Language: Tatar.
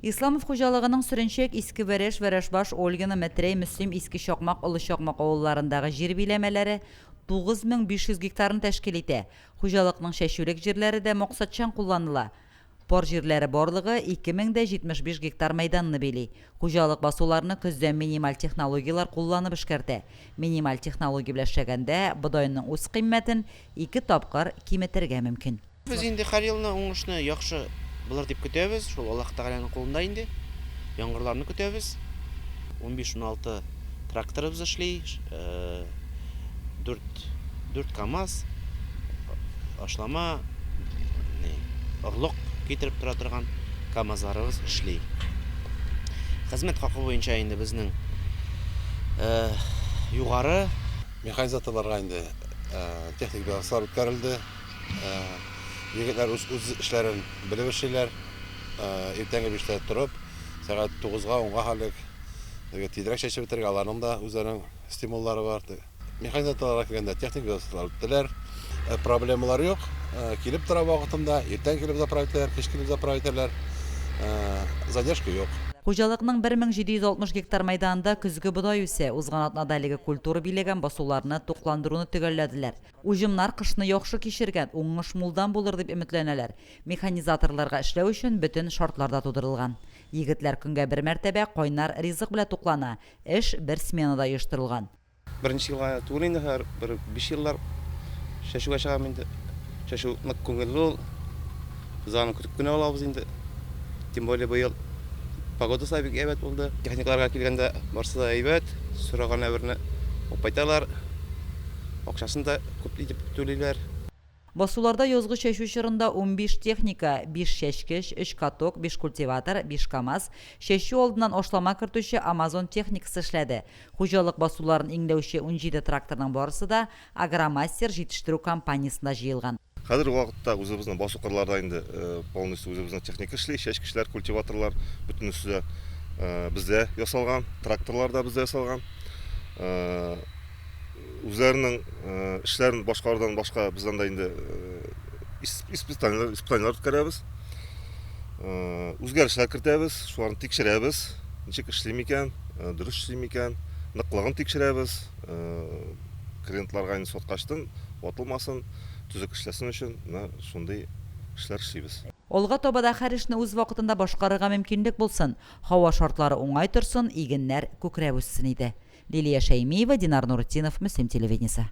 Исламов хуҗалыгының Сөренчәк, Иске Вәрәш, Вәрәшбаш, Ольгино, Метрәй, Мөслим, Иске Чакмак, Олы Чакмак авылларындагы җир биләмәләре 9500 гектарны тәшкил итә. Хуҗалыкның чәчүлек җирләре дә максатчан кулланыла. Пар җирләре барлыгы 2075 гектар мәйданны били. Хуҗалык басуларны көздән минималь технологияләр кулланып эшкәртә. Минималь технология белән эшләгәндә бодайның үзкыйммәтен ике тапкыр киметергә мөмкин. Без инде һәр елны уңышны яхшы булыр дип көтәбез. Шул Аллаһ Тәгаләнең кулында инде. Яңгырларны көтәбез. 15-16 тракторыбыз эшли. 4 4 КАМАЗ, ашлама, орлык китереп тора торган КАМАЗларыбыз эшли. Хезмәт хакы буенча инде безнең югары. Механизаторларга инде техник беласылар үткәрелде. Егетләр үз үз эшләрен белеп эшлиләр. Иртәнге биштә торып, сәгать тугызга, унга хәлек теге тизрәк чәчеп бетерергә, аларның да үзләренең стимуллары бар. Механизаторларга килгәндә техник беласылар үттеләр. Проблемалар юк. Килеп тора вакытында, иртән килеп заправить итәләр, кич килеп заправить итәләр. Задержка юк. Хуҗалыкның 1760 гектар мәйданында көзге бодай үсә. Узган атнада әлеге культура биләгән басуларны тукландыруны төгәлләделәр. Уҗымнар кышны яхшы кичергән, уңыш мулдан булыр дип өметләнәләр. Механизаторларга эшләү өчен бөтен шартлар да тудырылган. Егетләр көнгә бер мәртәбә кайнар ризык белән туклана, эш бер сменада оештырылган. Беренче елга түгел инде, хәзер бер биш еллар чәчүгә чыгам инде. Чәчү нык күңелле ул. Без аны көтеп кенә алабыз инде. Тем более быел погодасы да бик әйбәт булды. Техникаларга килгәндә барысы да әйбәт, сораган әйберне алып кайталар. Акчасын да күп итеп түлиләр. Басуларда язгы чәчү чорында 15 техника, 5 чәчкеч, 3 каток, 5 культиватор, 5 КАМАЗ, чәчү алдыннан ашлама кертүче Амазон техникасы эшләде. Хуҗалык басуларын иңләүче 17 тракторның барысы да Агромастер җитештерү компаниясендә җыелган. Хәзерге вакытта үзебезнең басу кырларда инде полностью үзебезнең техника эшли, чәчкечләр, культиваторлар, бөтенесе дә бездә ясалган, тракторлар да бездә ясалган. Үзләренең эшләрен башкарудан башка без анда инде испытаниеләр, испытаниеләр үткәрәбез. Үзгәрешләр кертәбез, шуларны тикшерәбез, ничек эшли микән, дөрес эшли микән, ныклыгын тикшерәбез. Клиентларга инде саткачтын ватылмасын, төзек эшләсен өчен менә шундый эшләр эшлибез. Алга таба да һәр эшне үз вакытында башкарырга мөмкинлек булсын, һава шартлары уңай торсын, игеннәр күкрәп үссен иде. Лилия Шәймиева, Динар Нуретдинов, Мөслим телевидениесе.